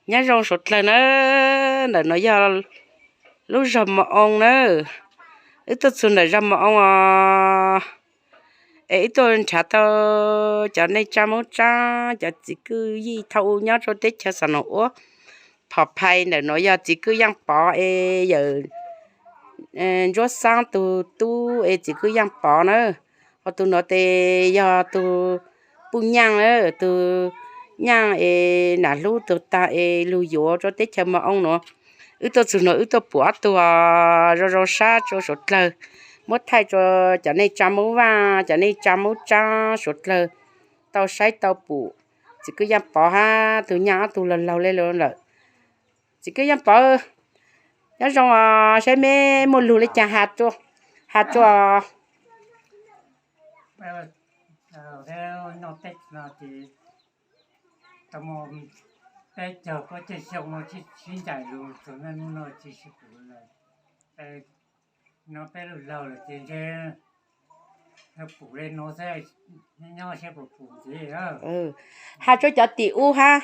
Nyob zoo suav dlawg na, ntawm no yog lub zog Mos Oo na, wb tuaj txug ntawm zog Mos Oo os, es wb tuaj nrhav tau cov neej tsa Moob Tsaab, cov txiv kwj yij thaum ub nyob rua teb chaws Xam Noom Uab Phom Phais. Ntawm no yog txiv kwj Yaaj Pov es yawm Ntsuab Xaab tug tub es txiv kwj Yaaj Pov na. Ho tug no tes yog tug puj nyaaj na, tug nyaaj es nam hlub tug taag es lug yuav rua teb chaws Mos Oo no. Wb tuaj txug no wb tuaj pum ob tug zoo zoo sab rua suav dlawg, muab thaij rua cov neej tsa Moob Vaaj, cov neej tsa Moob Tsaab suav dlawg tau saib tau pum. Txiv kwj Yaaj Pov hab tug nyaaj ob tug laug laug le lawm. Txiv kwj Yaaj Pov, nyob zoo os, saib meb muaj lug le caag has rua, has rua. Peb cov koj ceg xyoo sib ncaim lug txug niaj hnub no tsis sib pum lawm. No peb lug laug lawm ces ntshe pum le no xwb, nyob seb puas pum ntxiv. Has rua cov tim u hab,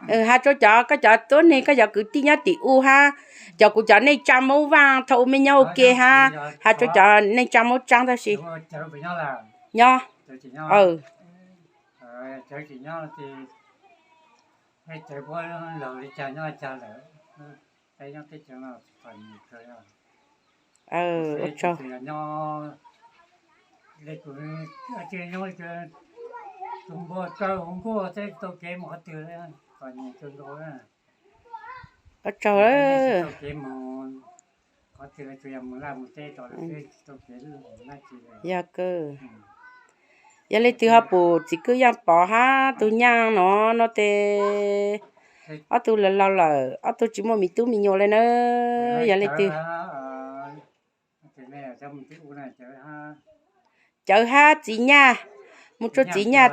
has rua cov koj cov tuab neeg koj cov kwv tij nyob tim u hab, cov kuv cov neej tsa Moob Vaaj thaum ub meb nyob ua ke hab, has rua cov neej tsa Moob Tsaab tab sis nyob. Ua tsaug. Ua tsaug. Yog kawg. Yog leej twg ho pum txiv kwj Yaaj Pov hab tug nyaaj no no tes ob tug laug laug lawm, ob tug tsis muaj miv tub miv nyuam le na. Yog leej twg cawv hab txiv nyaj, mus rua txiv nyaj,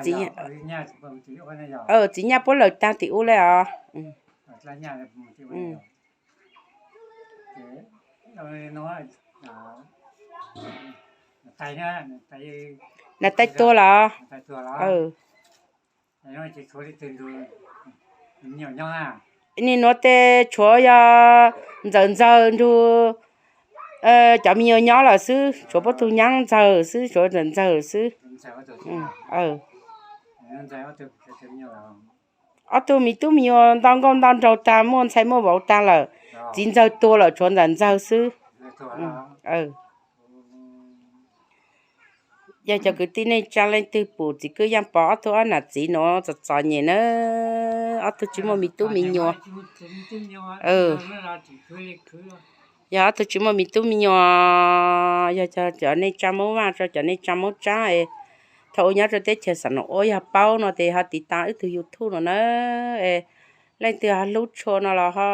txiv nyaj puab lawm taag tim u le os. Nas tais tuag los? Niaj nuav tes tshuav yog Ntxawm Ntxawg nrug cov me nyuam nyob lawm xwb, tshuav puab tug nyab Ntxawg xwb, tshuav Ntxawm Ntxawg xwb. Ob tug miv tub miv nyuam nto nkauj nto nraug taag, muaj ntxhais muaj vauv taag lawm. Txiv Ntxawg tuag lawm, tshuav Ntxawm Ntxawg xwb. Yog cov kwv tij neej tsa leej twg pum txiv kwj Yaaj Pov ob tug ob nam txiv nuav txom txom nyem na, ob tug tsis muaj miv tub miv nyuam. Yog ob tug tsis muaj miv tub miv nyuam, yog cov neej tsa Moob Vaaj rua cov neej tsa Moob Tsaab, thaum ub nyob rua teb chaws Xam Noom Uab yog paub no tes ho tiv tas wb tug YouTube no na. Leej twg ho hlub tshua no los ho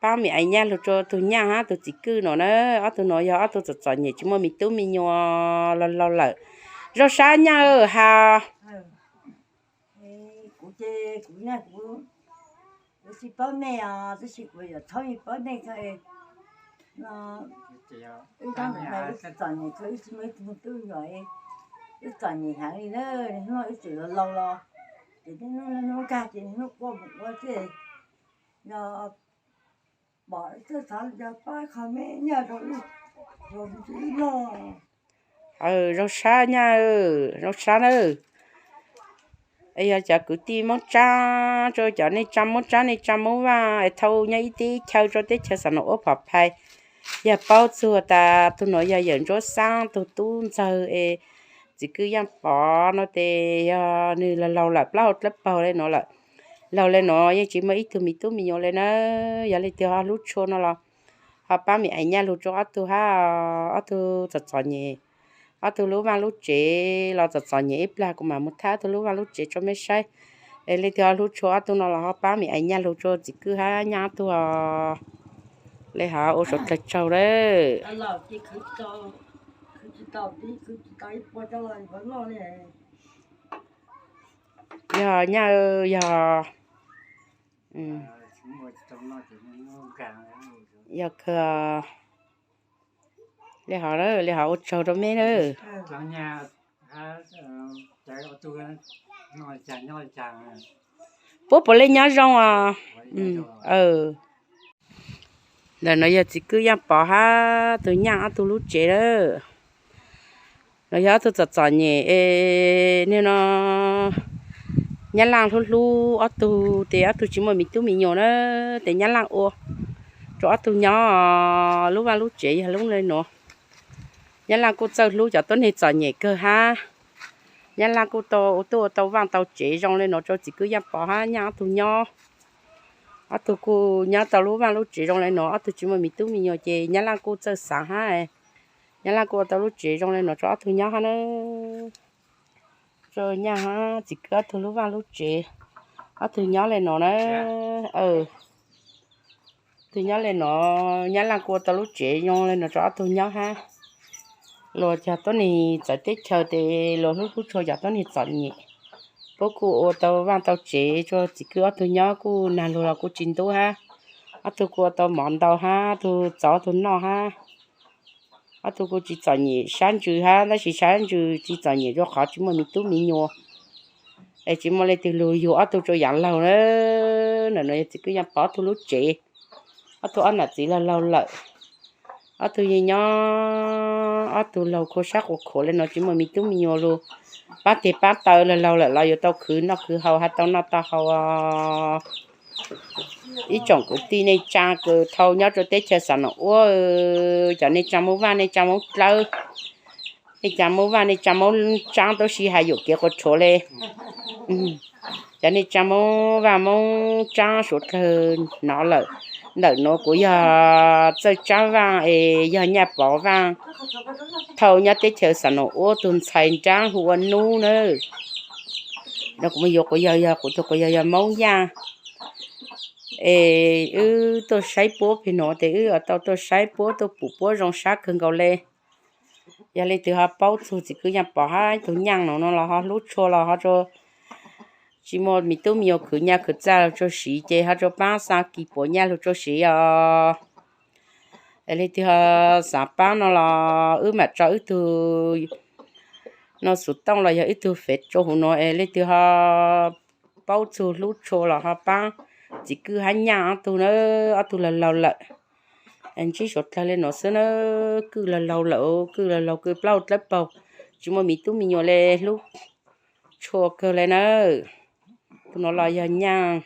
paab mem ais nyaj lug rua tug nyaaj hab tug txiv kwj no na. Ob tug no yog ob tug txom txom nyem tsis muaj miv tub miv nyuam laug laug lawm. Zoo sab nyaj has. Kuv ces kuv, kuv tsis paub nej os, tab sis kuv yuav txhob paub nej txog no. Wb txom nyem txog wb tsis muaj ib tug tub nyuam, wb txom nyem heev li na. Niaj hnub wb tseem laug laug los, ces niaj hnub niaj hnub nkag ces niaj hnub quaj mus quaj xwb. Yog pom wb txawj xav yog pab qho me nyaj rau wb, rau wb noj. Zoo sab nyaj, zoo sab nawb. Yog cov kwv tij Moob Tsaab, rua cov neej tsa Moob Tsaab neej tsa Moob Vaaj es thaum nyob ib teb chaws rua teb chaws Xam Noom Uab Phom Phais, yog paub txug tas tug nuav yog yawm Ntsuab Xaab tug tub ntxawg es txiv kwj Yaaj Pov no tes yog nwg laug laug lawm plaub hau dlawb paug le nuav lawm. Laug le nuav yeej tsis muaj ib tug miv tub miv nyuam le na. Yog leej twg ho hlub tshua no los ho paab mem ais nyaj lug rua ob tug hab, ob tug txom txom nyem, ob tug lub vaaj lub tsev los txom txom nyem ib plag kuv mam mus thaij ob tug lub vaaj lub tsev rua mej saib. Es leej twg ho hlub tshua ob tug no los ho paab mem ais nyaj lug rua txiv kwj hab nyaj ob tug os. Le hov ua suav dlawg tsaug lawm. Yog nyaj, yog, yog kawg. Le hov, le hov ua tsaug rua mej nawb. Puab puav leej nyob zoo os. Ntawm no yog txiv kwj Yaaj Pov hab tug Nyaaj ob tug lub tsev lawm. No yog ob tug txom txom nyem es niaj no Nyab Laaj hlub hlub ob tug tes ob tug tsis muaj me tub me nyuam na, tes Nyab Laaj ua rau ob tug nyob lub vaaj lub tsev yog lub le nuav. Nyab Laaj kuj txawj hlub cov tuab neeg txom nyem kawg hab. Nyab Laaj kuj tau ua tuaj ua tau vaaj tau tsev zoo le nuav rau txiv kwj Yaaj Pov hab Nyaaj ob tug nyob. Ob tug kuj nyob tau lub vaaj lub tsev zoo le nuav, ob tug tsis muaj me tub me nyuam ces Nyab Laaj kuj txawj xaav hab. Nyab Laaj kuj ua tau lub tsev zoo le nuav rau ob tug nyob hab na. Rau Nyaaj hab txiv kwj ob tug lub vaaj lub tsev, ob tug nyob le nuav na. Ob tug nyob le nuav, Nyab Laaj kuj ua tau lub tsev zoo le nuav rau ob tug nyob hab. Luag cov tuab neeg txawv teb chaws tes luag hlub hlub tshua cov tuab neeg txom nyem. Puab kuj ua tau vaaj tau tsev rua txiv kwj ob tug nyob kuj nag lug los kuj tsis ntub hab. Ob tug kuj ua tau mov ntau hab, ob tug txov ob tug noj hab. Ob tug kuj tsis txom nyem sab ntsws hab, tab sis sab ntsws tsis txom nyem rua qhov tsis muaj me tub me nyuam. Es tsis muaj leej twg lug yug ob tug rua yaav laug na. Ntawm no yog txiv kwj Yaaj Pov ob tug lub tsev, ob tug ob nam txiv laug laug lawm. Ob tug yeej nyob ob tug laug khuv sab quas khuav le nuav tsis muaj me tub me nyuam lug. Paab tes paab taw laug laug lawm los yuav tau khwv noj khwv haus hab tau noj tau haus. Ib tsoom kwv tij neej tsaa kws thau nyob rua teb chaws Xam Nom Uab, cov neej tsaa Moob Vaaj neej tsaa Moob Dlawb, neej tsaa Moob Vaaj neej tsaa Moob Tsaab tuab si has yuam kev quas tshuav le. Cov neej tsaa Moob Vaaj Moob Tsaab suav dlawg nov lawm, ntawm nuav kuv yog Txawj Tsaab Vaaj es yog Nyaj Pov Vaaj, thau nyob teb chaws Xam Nom Uab tug ntxhais nraab hu ua Nub na. No kuv muaj yuav quas yawg, yog kuv tug quas yawg yog Moob Yaaj. Es wb tuaj saib puab pem nuav tes wb tau tuaj saib puab tuaj pum puab zoo sab kawg nkaus le. Yog leej twg ho paub txug txiv kwj Yaaj Pov hab tug Nyaaj no no los ho hlub tshua los ho rua tsis muaj me tub me nyuam khwv nyaj khwv txag lug rua siv ces ho rua paab xa kis puav nyaj lug rua siv os. Es leej twg ho xaav paab no los wb maam tso wb tug no xuv tooj los yog wb tug fev rua huv nuav es leej twg ho paub txug hlub tshua los ho paab txiv kwj hab Nyaaj ob tug na, ob tug laug laug lawm. Ntsib suav dlawg le nuav xwb na, kwj laug laug lawm, kwj laug laug kwj plaub dlawb paug, tsis muaj me tub me nyuam le hlub tshua kawg le na. Tug nuav los yog Nyaaj,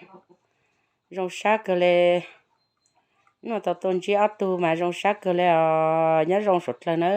zoo sab kawg le. Nov tau tuaj ntsib ob tug mas zoo sab kawg le os, nyob zoo suav dlawg na.